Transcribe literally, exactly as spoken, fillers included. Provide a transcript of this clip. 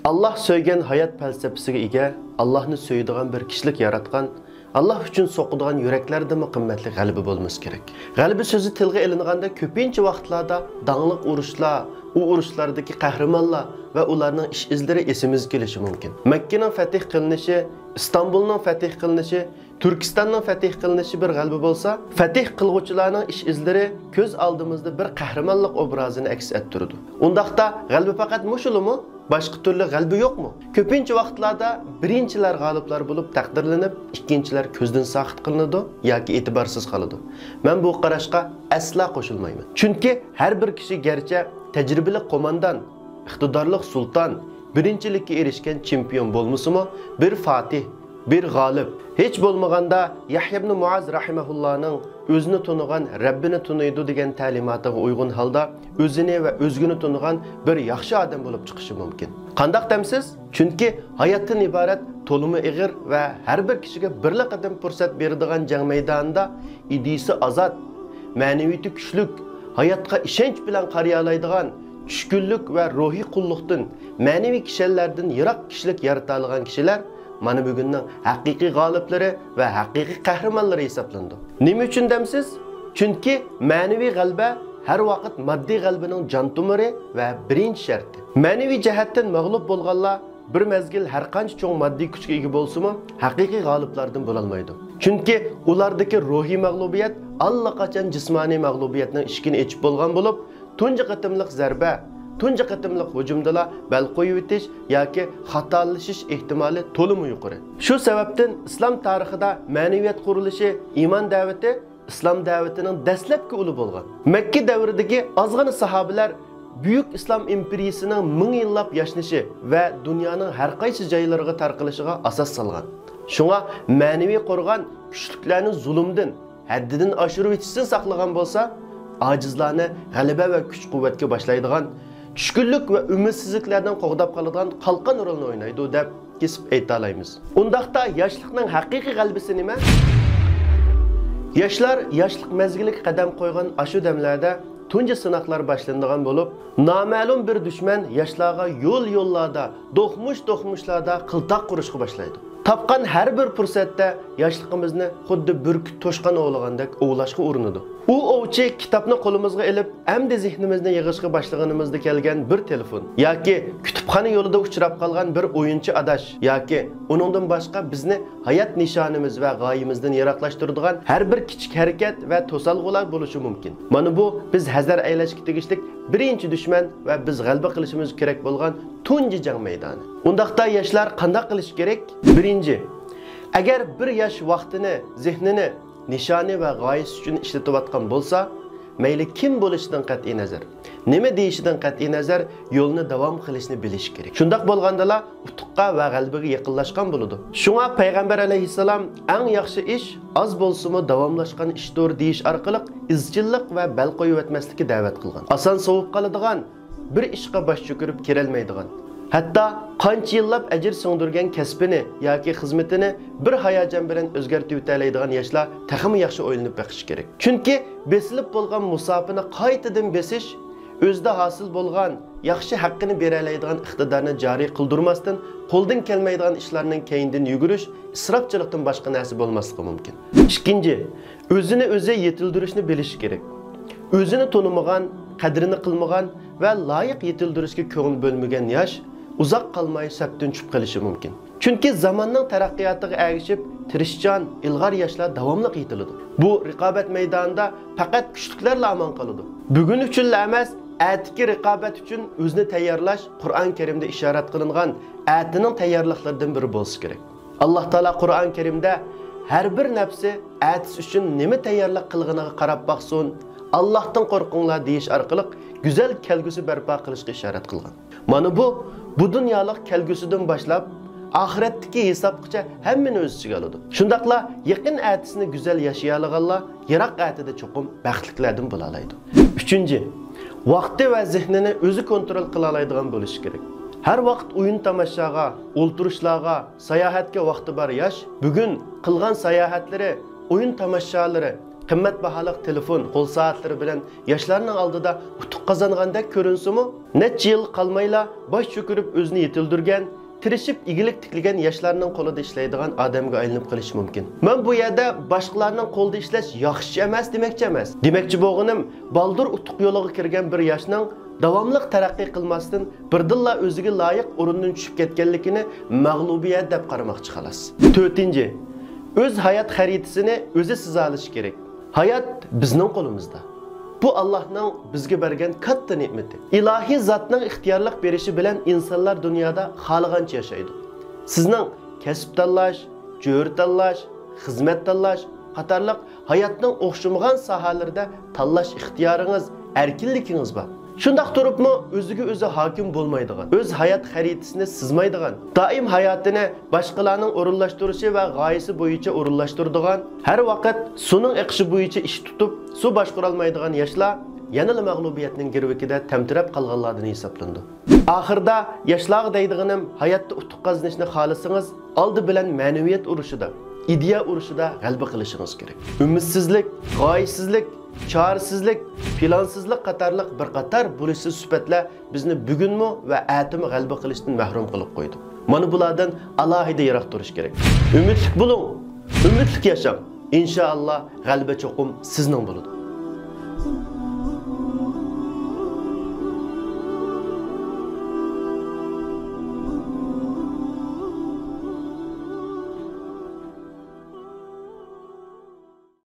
ئاللاھ سۆيگەن ھايات پەلسەپىسىگە ئىگە، ئاللاھنى سۆيىدىغان بىر كىشىلىك ياراتقان، ئاللاھ ئۈچۈن سوقىدىغان يۈرەكلەردىنمۇ قىممەتلىك غەلىبە بولمىسا كېرەك. غەلىبە سۆزى تىلغا ئېلىنغاندا كۆپىنچە ۋاقىتلاردا داڭلىق ئۇرۇشلار، ئۇ ئۇرۇشلاردىكى قەھرىمانلار ۋە ئۇلارنىڭ ئىش ئىزلىرى ئېسىمىزگە كېلىشى مۇمكىن. مەككىنىڭ فەتھ قىلىنىشى، ئىستانبۇلنىڭ فەتھ قىلىنىشى، تۈركىستاننىڭ فەتھ قىلىنىشى بىر غەلىبە بولسا، فەتھ قىلغۇچىلارنىڭ ئىش ئىزلىرى كۆز ئالدىمىزدا بىر قەھرىمانلىق ئوبرازىنى ئەكس ئەتتۈرىدۇ. ئۇنداقتا غەلىبە پەقەت مۇشۇلىمۇ؟ باشقا تۈرلۈك غەلىبە يوقمۇ؟ كۆپىنچە ۋاقىتلاردا بىرىنچىلەر غالىبلار بولۇپ تەقدىرلىنىپ، ئىككىنچىلەر كۆزدىن ساقىت قىلىنىدۇ ياكى ئېتىبارسىز قالىدۇ. مەن بۇ قاراشقا ئەسلا قوشۇلمايمەن. چۈنكى ھەر بىر كىشى گەرچە تەجرىبىلىك قوماندان، ئىقتىدارلىق سۇلتان، بىرىنچىلىككە ئېرىشكەن چېمپىيون بولمىسىمۇ، بىر فاتىھ، بىر غالىب. ھېچ بولمىغاندا يەھيا ئىبنى مۇئاز رەھىمەھۇللانىڭ ئۆزىنى تونۇغان، رەببىنى تونۇيدۇ دېگەن تەلىماتىغا ئۇيغۇن ھالدا ئۆزىنى ۋە ئۆزگىنى تونۇغان بىر ياخشى ئادەم بولۇپ چىقىشى مۇمكىن. قانداق دەمسىز؟ چۈنكى ھاياتتىن ئىبارەت تولىمۇ ئېغىر ۋە ھەر بىر كىشىگە بىرلا قېتىم پۇرسەت بېرىدىغان جەڭ مەيدانىدا ئىدىيىسى ئازاد، مەنىۋىيىتى كۈچلۈك، ھاياتقا ئىشەنچ بىلەن قارىيالايدىغان، چۈشكۈنلۈك ۋە روھىي قۇللۇقتىن، مەنىۋى كىشەنلەردىن يىراق كىشىلىك يارىتالىغان كىشىلەر مانا بۈگۈننىڭ ھەقىقىي غالىبلىرى ۋە ھەقىقىي قەھرىمانلىرى ھېسابلىنىدۇ. نېمە ئۈچۈن دەمسىز؟ چۈنكى مەنىۋى غەلىبە ھەر ۋاقىت ماددىي غەلىبىنىڭ جان تومۇرى ۋە بىرىنچى شەرتى. مەنىۋى جەھەتتىن مەغلۇپ بولغانلار بىر مەزگىل ھەر قانچە چوڭ ماددىي كۈچكە ئىگە بولسىمۇ، ھەقىقىي غالىبلاردىن بولالمايدۇ. چۈنكى ئۇلاردىكى روھىي مەغلۇبىيەت ئاللىقاچان جىسمانىي مەغلۇبىيەتنىڭ ئىشىكىنى ئېچىپ بولغان بولۇپ، تۇنجى قېتىملىق زەربە، تۇنجى قېتىملىق ھۇجۇمدىلا بەل قويۇۋېتىش ياكى خاتالىشىش ئېھتىمالى تولىمۇ يۇقىرى. شۇ سەۋەبتىن ئىسلام تارىخىدا مەنىۋىيەت قۇرۇلۇشى، ئىمان دەۋىتى ئىسلام دەۋىتىنىڭ دەسلەپكى ئۇلى بولغان. مەككە دەۋرىدىكى ئازغىنە ساھابىلەر بۈيۈك ئىسلام ئىمپېرىيىسىنىڭ مىڭ يىللاپ ياشنىشى ۋە دۇنيانىڭ ھەر قايسى جايلىرىغا تارقىلىشىغا ئاساس سالغان. شۇڭا مەنىۋى قورغان كۈچلۈكلەرنى زۇلۇمدىن، ھەددىدىن ئاشۇرۇۋېتىشتىن ساقلىغان بولسا، ئاجىزلارنى غەلىبە ۋە كۈچ-قۇۋۋەتكە باشلايدىغان، چۈشكۈنلۈك ۋە ئۈمىدسىزلىكلەردىن قوغداپ قالىدىغان قالقان رولىنى ئوينايدۇ، دەپ كېسىپ ئېيتالايمىز. ئۇنداقتا ياشلىقنىڭ ھەقىقىي غەلىبىسى نېمە؟ ياشلار ياشلىق مەزگىلىگە قەدەم قويغان ئاشۇ دەملەردە تۇنجى سىناقلار باشلىنىدىغان بولۇپ، نامەلۇم بىر دۈشمەن ياشلارغا يول-يوللاردا، دوقمۇش-دوقمۇشلاردا قىلتاق قۇرۇشقا باشلايدۇ. تاپقان ھەر بىر پۇرسەتتە ياشلىقىمىزنى خۇددى بۈركۈت توشقان ئوۋلىغاندەك ئوۋلاشقا ئۇرۇنىدۇ. ئۇ ئوۋچى كىتابنى قولىمىزغا ئېلىپ، ئەمدى زېھنىمىزنى يىغىشقا باشلىغىنىمىزدا كەلگەن بىر تېلېفون ياكى كۇتۇپخانا يولىدا ئۇچراپ قالغان بىر ئويۇنچى ئاداش ياكى ئۇنىڭدىن باشقا بىزنى ھايات نىشانىمىز ۋە غايىمىزدىن يىراقلاشتۇرىدىغان ھەر بىر كىچىك ھەرىكەت ۋە توسالغۇلار بولۇشى مۇمكىن. مانا بۇ بىز ھەزەر ئەيلەشكە تېگىشلىك بىرىنچى دۈشمەن ۋە بىز غەلىبە قىلىشىمىز كېرەك بولغان تۇنجى جەڭ مەيدانى. ئۇنداقتا ياشلار قانداق قىلىشى كېرەك؟ بىرىنچى، ئەگەر بىر ياش ۋاقتىنى، زېھنىنى نىشانى ۋە غايىسى ئۈچۈن ئىشلىتىۋاتقان بولسا، مەيلى كىم بولۇشىدىن قەتئىينەزەر، نېمە دېيىشىدىن قەتئىينەزەر، يولنى داۋام قىلىشنى بىلىشى كېرەك. شۇنداق بولغاندىلا ئۇتۇققا ۋە غەلىبىگە يېقىنلاشقان بولىدۇ. شۇڭا پەيغەمبەر ئەلەيھىسسالام «ئەڭ ياخشى ئىش ئاز بولسىمۇ داۋاملاشقان ئىشتۇر» دېيىش ئارقىلىق ئىزچىللىق ۋە بەل قويۇۋەتمەسلىككە دەۋەت قىلغان. ئاسان سوۋۇپ قالىدىغان، بىر ئىشقا باش چۆكۈرۈپ كىرەلمەيدىغان، ھەتتا قانچە يىللاپ ئەجىر سىڭدۈرگەن كەسپىنى ياكى خىزمىتىنى بىر ھاياجان بىلەن ئۆزگەرتىۋېتەلەيدىغان ياشلار تېخىمۇ ياخشى ئويلىنىپ بېقىشى كېرەك. چۈنكى بېسىلىپ بولغان مۇساپىنى قايتىدىن بېسىش، ئۆزىدە ھاسىل بولغان ياخشى ھەققىنى بېرەلەيدىغان ئىقتىدارنى جارى قىلدۇرماستىن، قولدىن كەلمەيدىغان ئىشلارنىڭ كەينىدىن يۈگۈرۈش ئىسراپچىلىقتىن باشقا نەرسە بولماسلىقى مۇمكىن. ئىككىنچى، ئۆزىنى ئۆزى يېتىلدۈرۈشنى بىلىشى كېرەك. ئۆزىنى تونۇمىغان، قەدرىنى قىلمىغان ۋە لايىق يېتىلدۈرۈشكە كۆڭۈل بۆلمىگەن ياش ئۇزاق قالماي سەپتىن چۈشۈپ قېلىشى مۇمكىن. چۈنكى زاماننىڭ تەرەققىياتىغا ئەگىشىپ تىرىشچان، ئىلغار ياشلار داۋاملىق يېتىلىدۇ. بۇ رىقابەت مەيدانىدا پەقەت كۈچلۈكلەرلا ئامان قالىدۇ. بۈگۈن ئۈچۈنلا ئەمەس، ئەتىكى رىقابەت ئۈچۈن ئۆزىنى تەييارلاش قۇرئان كەرىمدە ئىشارەت قىلىنغان ئەتىنىڭ تەييارلىقلىرىدىن بىرى بولسا كېرەك. ئاللاھ تائالا قۇرئان كەرىمدە «ھەر بىر نەپسى ئەتىسى ئۈچۈن نېمە تەييارلىق قىلغىنىغا قاراپ باقسۇن، ئاللاھتىن قورقۇڭلار» دېيىش ئارقىلىق گۈزەل كەلگۈسى بەرپا قىلىشقا ئىشارەت قىلغان. مانا بۇ، بۇ دۇنيالىق كەلگۈسىدىن باشلاپ ئاخىرەتتىكى ھېسابقىچە ھەممىنى ئۆز ئىچىگە ئالىدۇ. شۇنداقلا يېقىن ئەتىسىنى گۈزەل ياشىيالىغانلار يىراق ئەتىدە چوقۇم بەختلىكلەردىن بولالايدۇ. ئۈچىنچى، ۋاقتى ۋە زېھنىنى ئۆزى كونترول قىلالايدىغان بولۇشى كېرەك. ھەر ۋاقىت ئويۇن تاماشاغا، ئولتۇرۇشلارغا، ساياھەتكە ۋاقتى بار ياش بۈگۈن قىلغان ساياھەتلىرى، ئويۇن تاماشالىرى، قىممەت باھالىق تېلېفون، قول سائەتلىرى بىلەن ياشلارنىڭ ئالدىدا ئۇتۇق قازانغاندەك كۆرۈنسىمۇ، نەچچە يىل قالمايلا باش چۆكۈرۈپ ئۆزىنى يېتىلدۈرگەن، تىرىشىپ ئىگىلىك تىكلىگەن ياشلارنىڭ قولىدا ئىشلەيدىغان ئادەمگە ئايلىنىپ قېلىشى مۇمكىن. مەن بۇ يەردە باشقىلارنىڭ قولىدا ئىشلەش ياخشى ئەمەس دېمەكچى ئەمەس. دېمەكچى بولغىنىم، بالدۇر ئۇتۇق يولىغا كىرگەن بىر ياشنىڭ داۋاملىق تەرەققىي قىلماستىن، بىردىنلا ئۆزىگە لايىق ئورۇندىن چۈشۈپ كەتكەنلىكىنى مەغلۇبىيەت دەپ قارىماقچى، خالاس. تۆتىنچى، ئۆز ھايات خەرىتىسىنى ئۆزى سىزالىشى كېرەك. ھايات بىزنىڭ قولىمىزدا. بۇ ئاللاھنىڭ بىزگە بەرگەن كاتتا نېمىتى. ئىلاھىي زاتنىڭ ئىختىيارلىق بېرىشى بىلەن ئىنسانلار دۇنيادا خالىغانچە ياشايدۇ. سىزنىڭ كەسىپ تاللاش، جۆرە تاللاش، خىزمەت تاللاش قاتارلىق ھاياتنىڭ ئوخشىمىغان ساھەلىرىدە تاللاش ئىختىيارىڭىز، ئەركىنلىكىڭىز بار. شۇنداق تۇرۇپمۇ ئۆزىگە ئۆزى ھاكىم بولمايدىغان، ئۆز ھايات خەرىتىسىنى سىزمايدىغان، دائىم ھاياتىنى باشقىلارنىڭ ئورۇنلاشتۇرۇشى ۋە غايىسى بويىچە ئورۇنلاشتۇرىدىغان، ھەر ۋاقىت سۇنىڭ ئېقىشى بويىچە ئىش تۇتۇپ، سۇ باشقۇرالمايدىغان ياشلار يەنىلا مەغلۇبىيەتنىڭ گىرۋىكىدە تەمتىرەپ قالغانلاردىن ھېسابلىنىدۇ. ئاخىردا ياشلارغا دەيدىغىنىم، ھاياتتا ئۇتۇق قازىنىشنى خالىسىڭىز، ئالدى بىلەن مەنىۋىيەت ئۇرۇشىدا، ئىدىيە ئۇرۇشىدا غەلىبە قىلىشىڭىز كېرەك. ئۈمىدسىزلىك، غايىسىزلىك، چارىسىزلىك، پىلانسىزلىق قاتارلىق بىر قاتار بولۇشسىز سۈپەتلەر بىزنى بۈگۈنمۇ ۋە ئەتىمۇ غەلىبە قىلىشتىن مەھرۇم قىلىپ قويىدۇ. مانا بۇلاردىن ئالاھىدە يىراق تۇرۇش كېرەك. ئۈمىدلىك بولۇڭ، ئۈمىدلىك ياشاڭ. ئىنشائاللا، غەلىبە چوقۇم سىزنىڭ بولىدۇ.